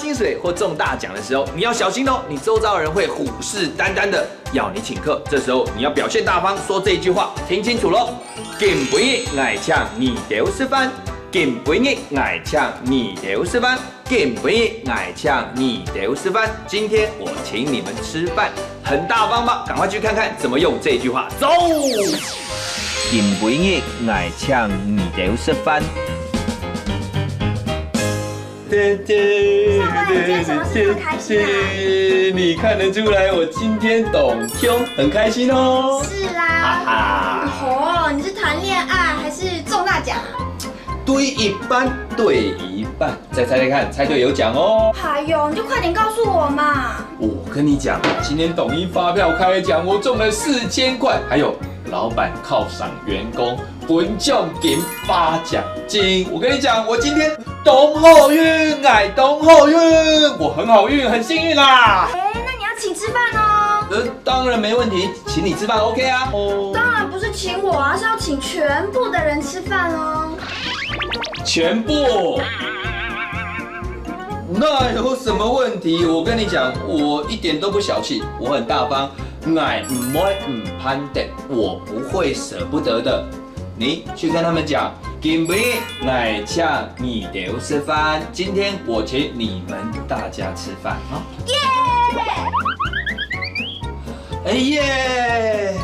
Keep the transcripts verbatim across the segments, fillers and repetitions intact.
薪水或中大奖的时候，你要小心哦，你周遭的人会虎视眈眈的要你请客。这时候你要表现大方，说这一句话，听清楚喽。今晡日，𠊎請你兜食飯。今晡日，𠊎請你兜食飯。今晡日，𠊎請你兜食飯。今天我请你们吃饭，很大方吧？赶快去看看怎么用这句话。走。今晡日，𠊎請你兜食飯。 你看得出来我今天當慶，很開心哦。是啊。哈哈。哦，你是談戀愛還是中大獎啊？對一半，對一半。再猜猜看，猜對有獎哦。哎喲，你就快點告訴我嘛。我跟你講，今天統一發票開獎，我中了四千塊，還有老闆犒賞員工 分獎金發獎金。我跟你講，我今天當好運，𠊎當好運，我很好運，很幸運啦。哎，那你要請吃飯哦。呃，當然沒問題，請你吃飯，OK啊。哦，當然不是請我啊，是要請全部的人吃飯哦。全部？那有什麼問題？我跟你講，我一點都不小氣，我很大方。𠊎毋會毋盼得，我不會捨不得的。 你去跟他們講，今晡日𠊎請你兜食飯，今天我請你們大家吃飯啊。耶！哎耶！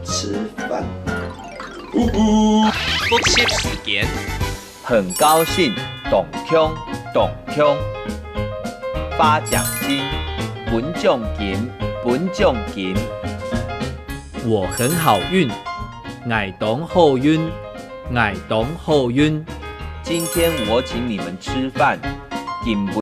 吃飯。嗚呼。複習時間。很高興，當慶，當慶。發獎金，分獎金，分獎金。 我很好運，𠊎當好運，𠊎當好運。今天我請你們吃飯，今